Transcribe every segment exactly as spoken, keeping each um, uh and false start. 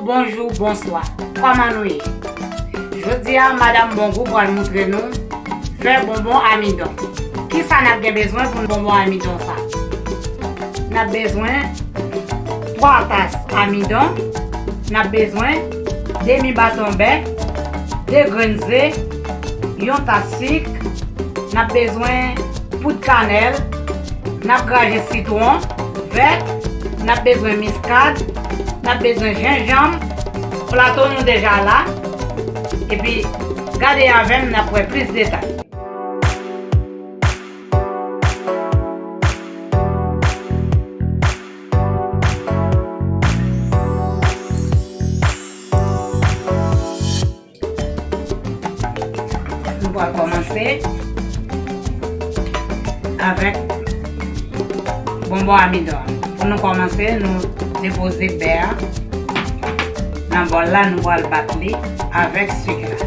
Bonjou, bonswa. Kòman nou ye? Jodi a, Madanm Bongou pral montre nou fè bonbon amidon. Kisa n ap gen bezwen pou bonbon amidon sa? N ap bezwen twa tas amidon. N ap bezwen demi baton bè, de grenn ze, yon tas sik. N ap bezwen poud kanèl. N ap graje sitwon vèt. N ap bezwen miskad. N ap bezwen jenjanm. Plato nou deja la. Epi, gade avè m, n ap wè plis detay. Nou pral kòmanse avèk bonbon amidon an. Pou nou kòmanse, nou depoze bè a nan bòl la, nou pral bat li avèk sik la.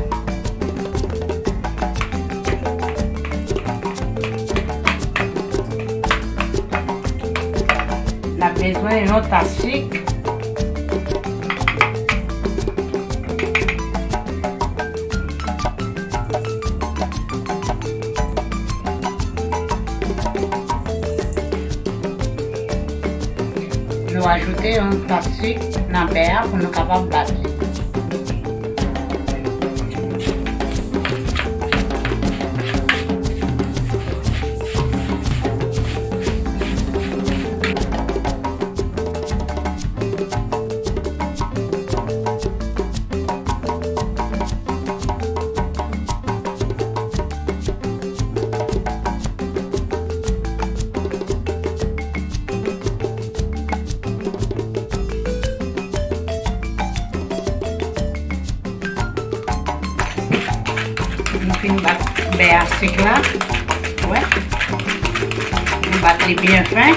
N ap bezwen yon tas sik. Nou ajoute yon tas sik nan bè a pou nou kapab bat li. Nou fin bat bè a sik la. Wè. Nou bat li byen fen.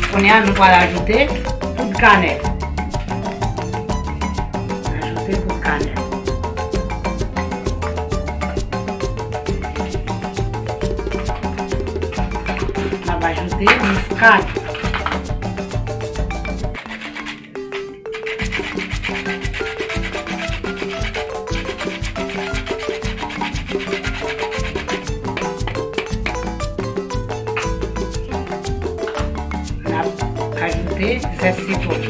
Kounye a, nou pral ajoute poud kanèl. Ajoute poud kanèl. N ap ajoute miskad. N ap ajoute zès sitwon.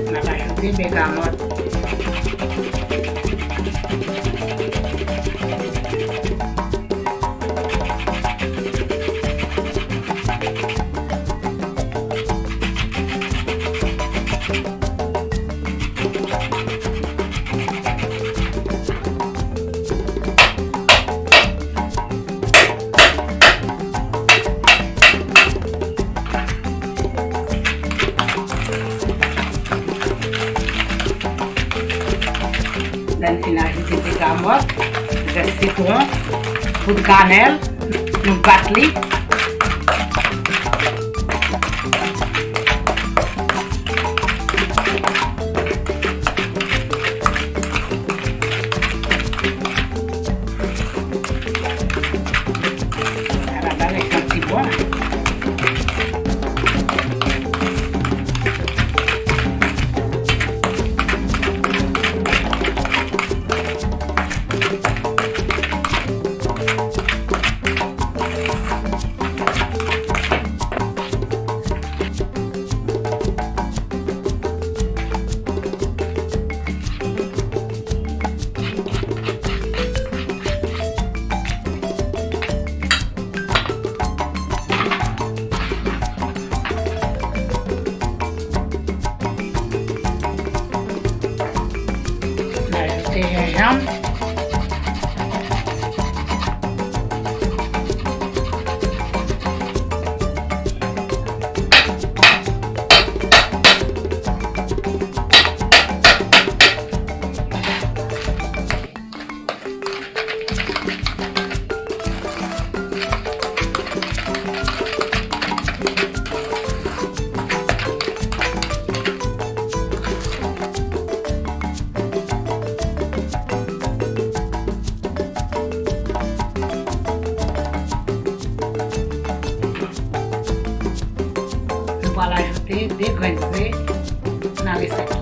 N ap ajoute bègamòt. Lè n fin ajoute bègamòt, zès sitwon, poud kanèl, nou bat li. Ala bagay santi bon. Te de grenn ze nan resèt la.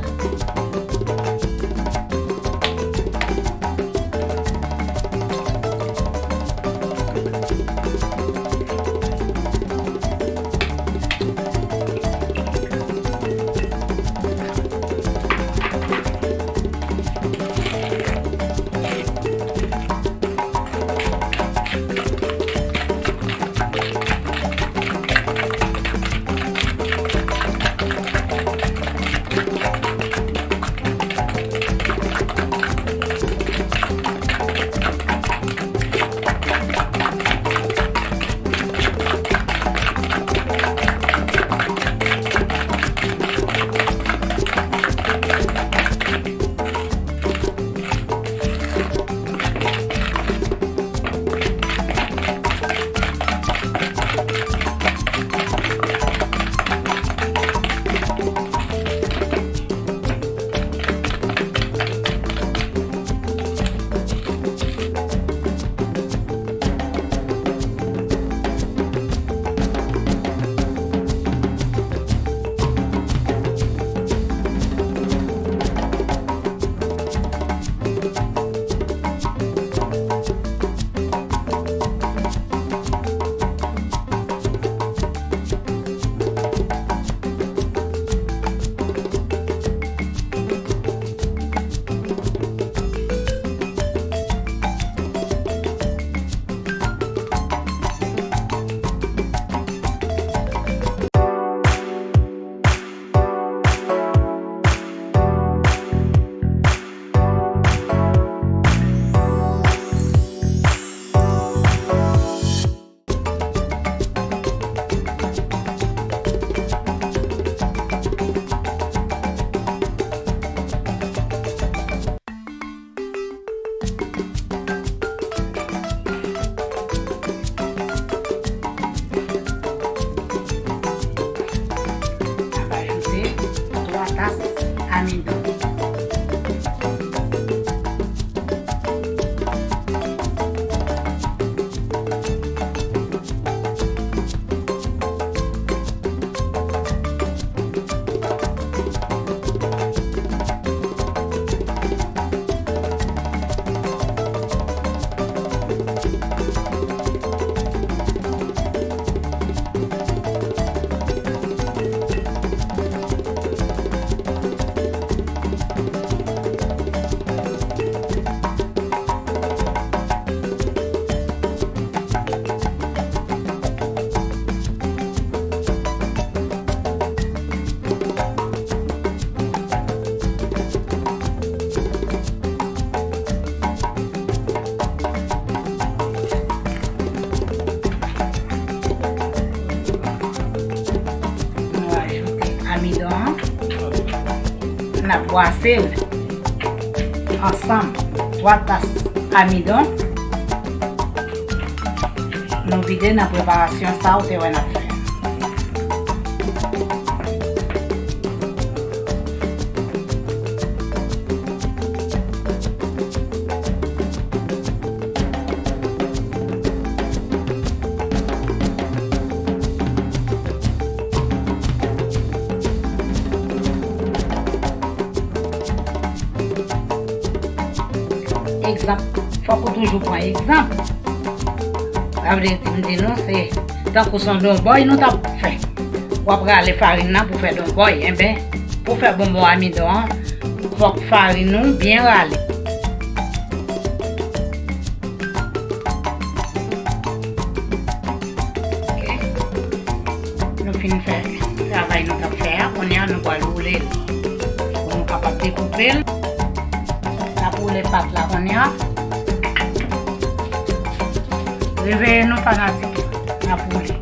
N ap ajoute twa tas amidon. Nou ajoute amidon an. N ap bwase l ansanm. Twa tas amidon. Nou vide nan preparasyon sa ou te wè n ap fè. Egzanp, fòk ou toujou pran egzanp. Sa vle di, m di nou, se tankou se yon donbòy nou t ap fè. W ap rale farin nan pou fè donbòy. Enben, pou fè bonbon amidon an, fòk farin nou byen rale. Ok. Nou fin fè travay nou t ap fè a, kounye a nou pral woule l pou nou kapab dekoupe l. N ap woule pat la kounye a. Reveye nou fanatik, n ap woule.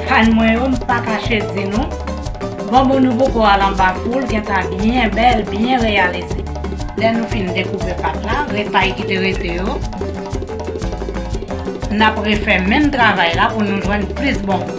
Fan mwen yo, m pa kache di nou, bonbon Nouvo Kò a l anba foul, gentan byen bèl, byen reyalize. Lè nou fin dekoupe pat la, retay ki te rete yo, n ap refè menm travay la pou nou jwenn plis bonbon.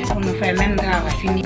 Pou nou fè menm travay. Fini.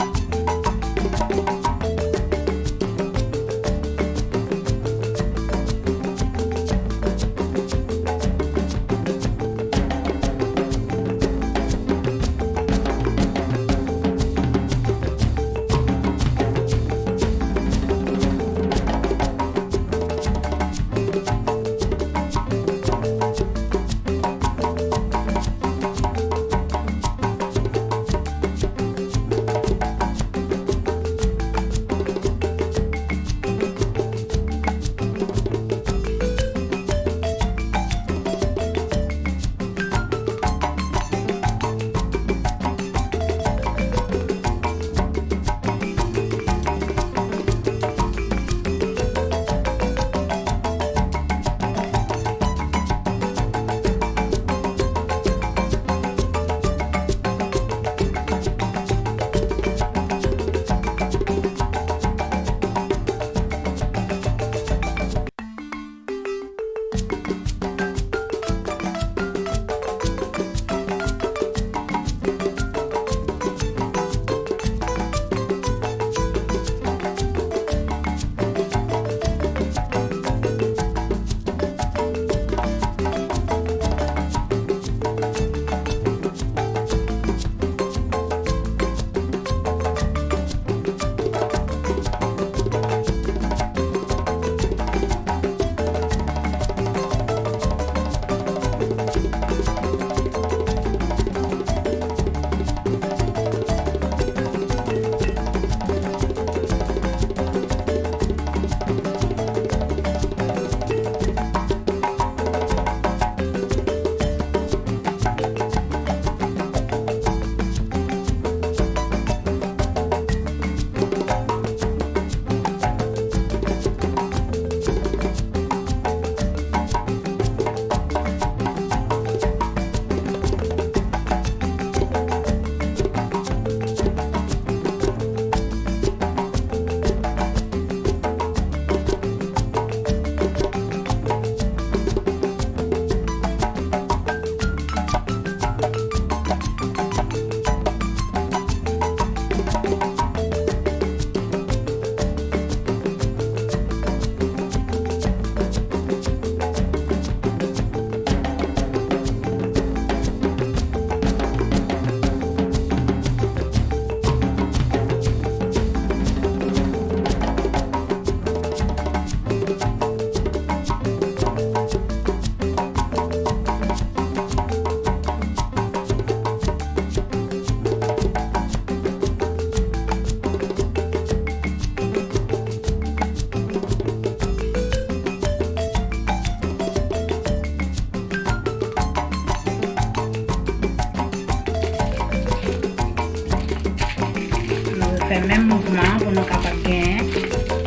Nou refè menm mouvman an pou nou kapab genyen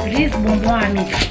plis bonbon a midi.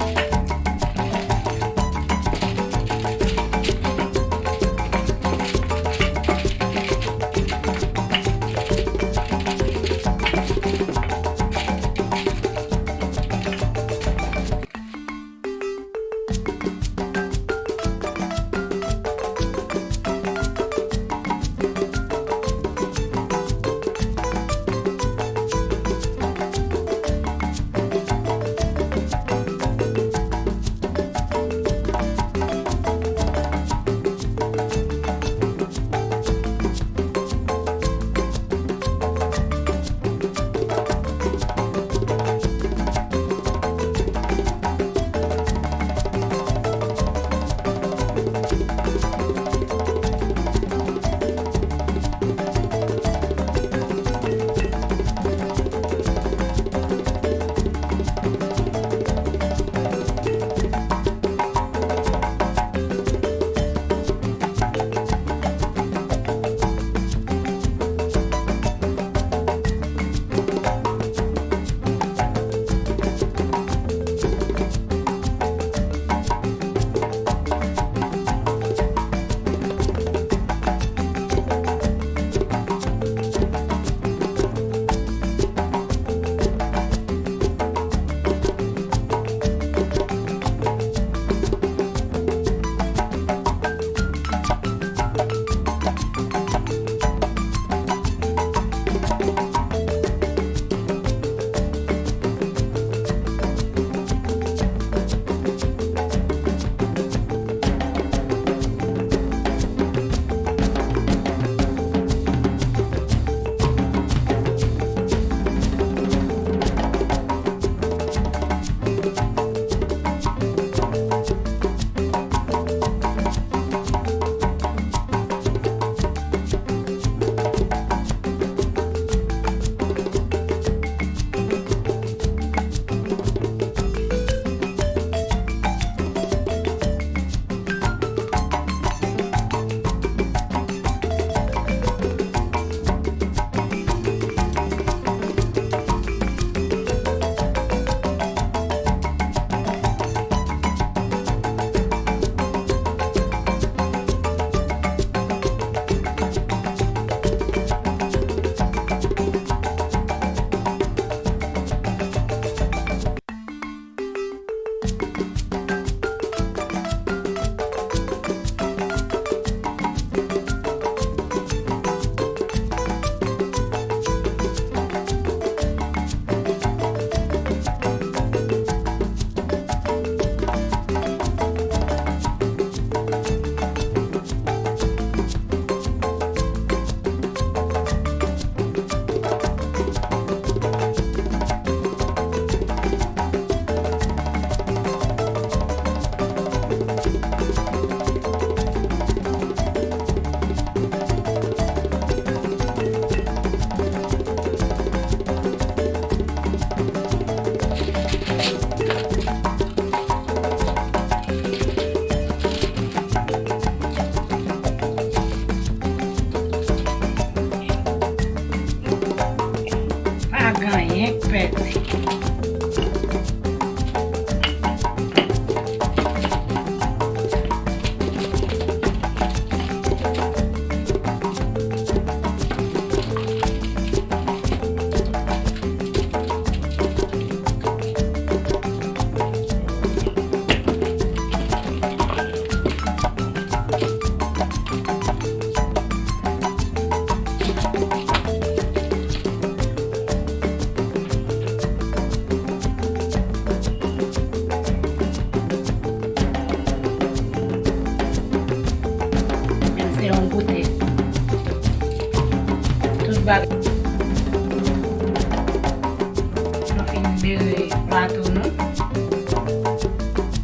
Plato nou.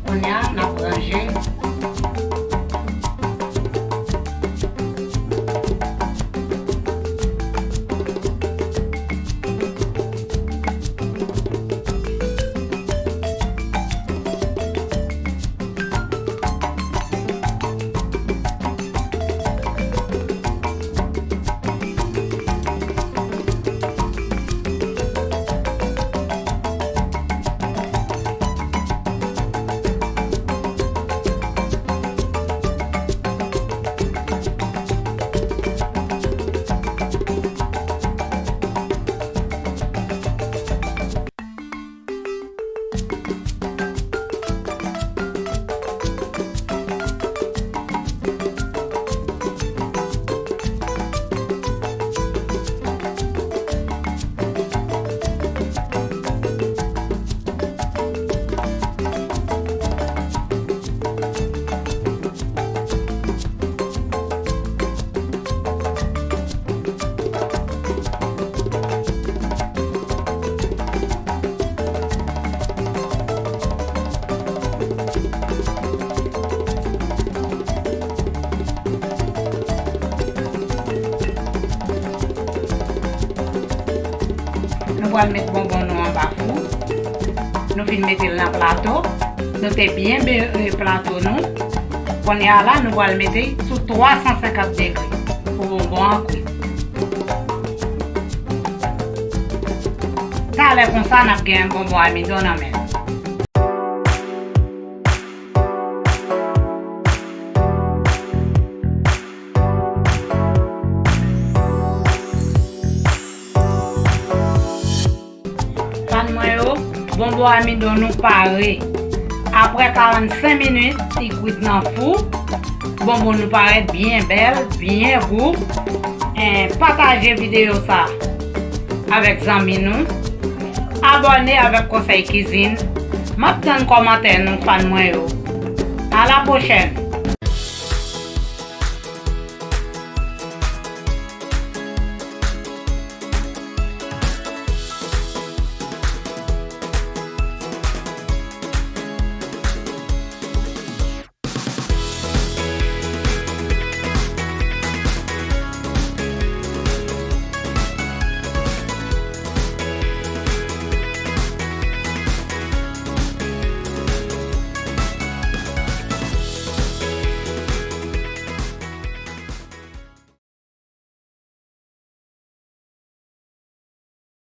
Kounye a, n ap ranje. Nou pral met bonbon nou anba fou. Nou fin mete l nan plato. Nou te byen bere plato nou. Kounye a la, nou pral mete sou twa san senkant degre pou bonbon an kwit. Talè konsa, n ap gen bonbon amidon nan men nou. Fan mwen yo, bonbon amidon nou pare. Apre karannsenk minit, li kwit nan fou. Bonbon nou parèt byen bèl, byen gou. En, pataje videyo sa avèk zanmi nou. Abòne avèk Konsèy Kizin. M ap tann kòmantè nou, fan mwen yo. A la pwochèn!